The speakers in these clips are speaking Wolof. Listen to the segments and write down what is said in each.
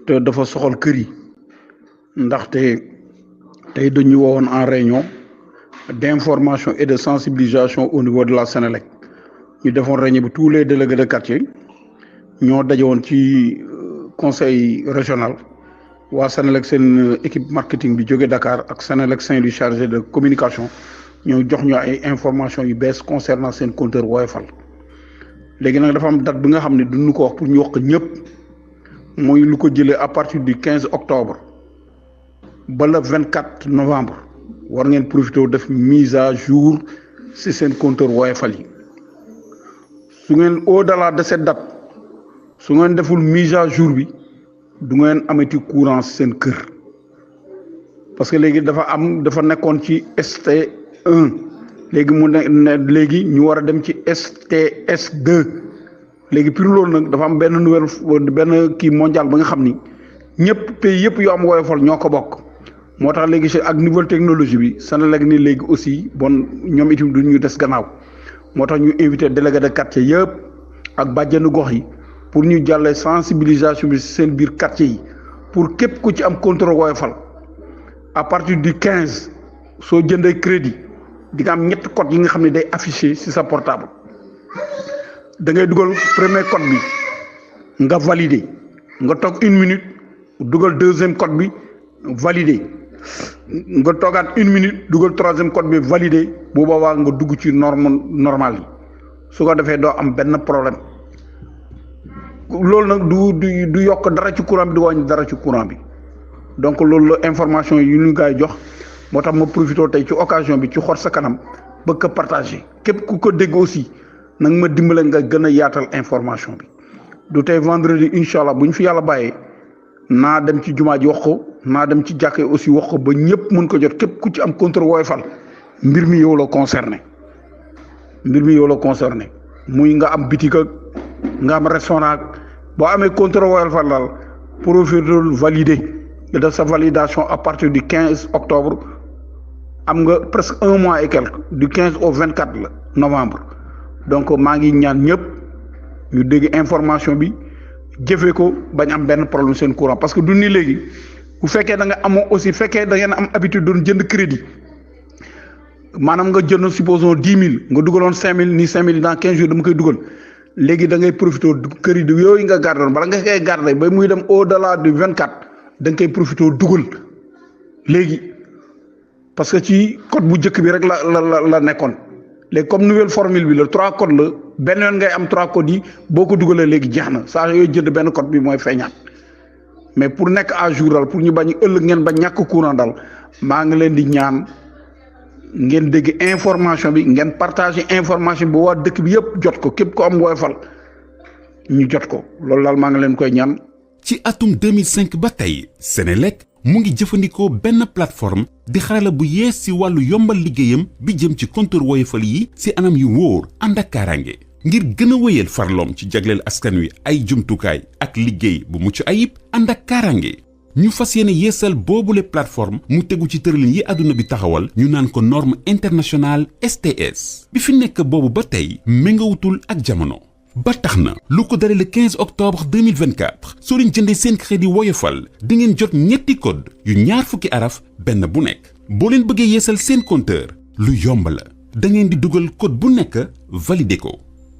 te dafa soxal kër yi ndaxte tey dañu woowoon en réunion d'information et de sensibilisation au niveau de la Sénélec ñu defoon réunion bi tous les délégués de quartier ñoo daje woon ci conseil régional waa Sénélec seen équipe marketing bi jóge Dakar ak Sénélec Saint-Louis chargé de communication ñoo jox ñu ay information yu bees concernant seen compteur Woyofal léegi nag dafa am date bi nga xam ne duñu ko wax pour ñu wax ko ñëpp mooy lu ko jëlee à partir du 15 octobre ba le 24 novembre war ngeen profité def mise à jour si seen compteur Woyofal yi su ngeen au-delà de cette date su ngeen deful mise à jour bi du ngeen amati courant seen kër parce que léegi dafa nekkoon ci ST1 léegi mu ne léegi ñu war a dem ci STS2 léegi pour loolu nag dafa am benn kii mondial ba nga xam ni ñëpp pays yëpp yu am Woyofal ñoo ko bokk moo tax léegi si ak nouvelle technologie bi Sénélec ni léegi aussi bon ñoom itam du ñu des gannaaw moo tax ñu invité délégué de quartier yëpp ak bàjjenu gox yi pour ñu jàllee sensibilisation bi seen biir quartier yi pour képp ku ci am compteur Woyofal à partir du 15 soo jëndee crédit di nga am ñetti code yi nga xam ne day affiché ci sa portable da ngay dugal premier code bi nga validé nga toog 1 minute dugal deuxième code bi validé nga toogaat 1 minute dugal troisième code bi validé bu boobaa nga dugg ci normal yi su ko defee doo am benn problème loolu nag du yokk dara ci courant bi du wàññi dara ci courant bi donc loolu la information yi ñu gaay jox moo tax ma profité tey ci occasion bi ci Xor Sa Kanam bëgg ko partagé képp ku ko dégg aussi nag ma dimbale nga gën a yaatal information bi du tey vendredi incha allah bu ñu fi yàlla bàyyee naa dem ci jumaa ji wax ko naa dem ci jàkkee aussi wax ko ba ñëpp mën ko jot képp ku ci am compteur Woyofal mbir mi yow la concerné muy nga am bitik ak nga am restaurant boo amee compteur Woyofal daal profité validé nga def sa validation à partir du 15 octobre am nga presque 1 mois et quelque du 15 au 24 la novembre donc maa ngi ñaan ñëpp ñu dégg information bi jëfee ko bañ am benn problème seen courant parce que du ni léegi bu fekkee da nga amoo aussi fekkee da ngeen am habitude doon jënd crédit maanaam nga jënd supposons 10 000 nga dugaloon 5 000 ni 5 000 dans 15 jours dama koy dugal léegi da ngay profité crédit yooyu nga garder bala nga koy garder ba muy dem au delà du 24 da nga koy profité dugal léegi parce que ci code bu njëkk bi rek la nekkoon léegi comme nouvelle formule bi la 3 codes la benn yoon ngay am 3 codes yi boo ko dugalee léegi jeex na saa yooyu jënd benn code bi mooy feeñaat mais pour nekk à jour daal pour ñu bañ ëllëg ngeen ba ñàkk courant daal maa ngi leen di ñaan ngeen dégg information bi ngeen partagé information bi waa dëkk bi yëpp jot ko képp ko am Woyofal ñu jot ko loolu daal maa ngi leen koy ñaan. ci atum 2005 ba tey Sénélec mu ngi jëfandikoo benn plateforme di xarala bu yees ci wàllu yombal liggéeyam bi jëm ci compteur Woyofal yi ci anam yu wóor ànd ak kaaraange ngir gën a wéyal farloom ci jagleel askan wi ay jumtukaay ak liggéey bu mucc ayib ànd ak kaaraange ñu fas yéene yeesal boobule plateforme mu tegu ci tëralin yi àdduna bi taxawal ñu naan ko norme internationale STS bi fi nekk boobu ba tey méngawutul ak jamono. ba tax na lu ko dale le 15 octobre 2024 soo leen jëndee seen crédit Woyofal di ngeen jot ñetti code yu ñaar fukki araf benn bu nekk boo leen bëggee yeesal seen compteur lu yomb la da ngeen di dugal code bu nekk valider ko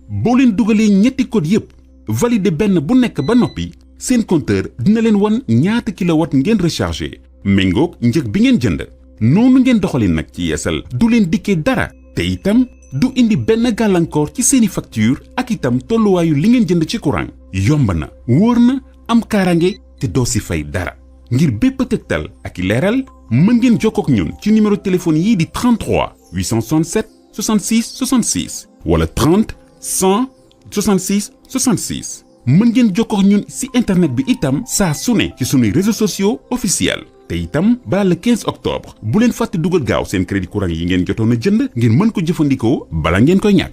boo leen dugalee ñetti code yépp valider benn bu nekk ba noppi seen compteur dina leen wan ñaata kilowatt ngeen recharger méngoog njëg bi ngeen jënd noonu ngeen doxalin nag ci yeesal du leen dikkee dara te itam du indi benn gàllankoor ci seeni facture ak itam tolluwaayu li ngeen jënd ci courant yomb na wóor na am kaaraange te doo si fay dara ngir bépp tegtal ak i leeral mën ngeen jokkoo ak ñun ci numéro téléphone yii di 33 867 66 66 wala 30 100 66 66 mën ngeen jokkoo ak ñun si internet bi itam saa su ne ci sunuy réseaux sociaux officiels te itam balaa le 15 octobre bu leen fàtte dugal gaaw seen crédit courant yi ngeen jotoon a jënd ngir mën ko jëfandikoo bala ngeen koy ñàkk.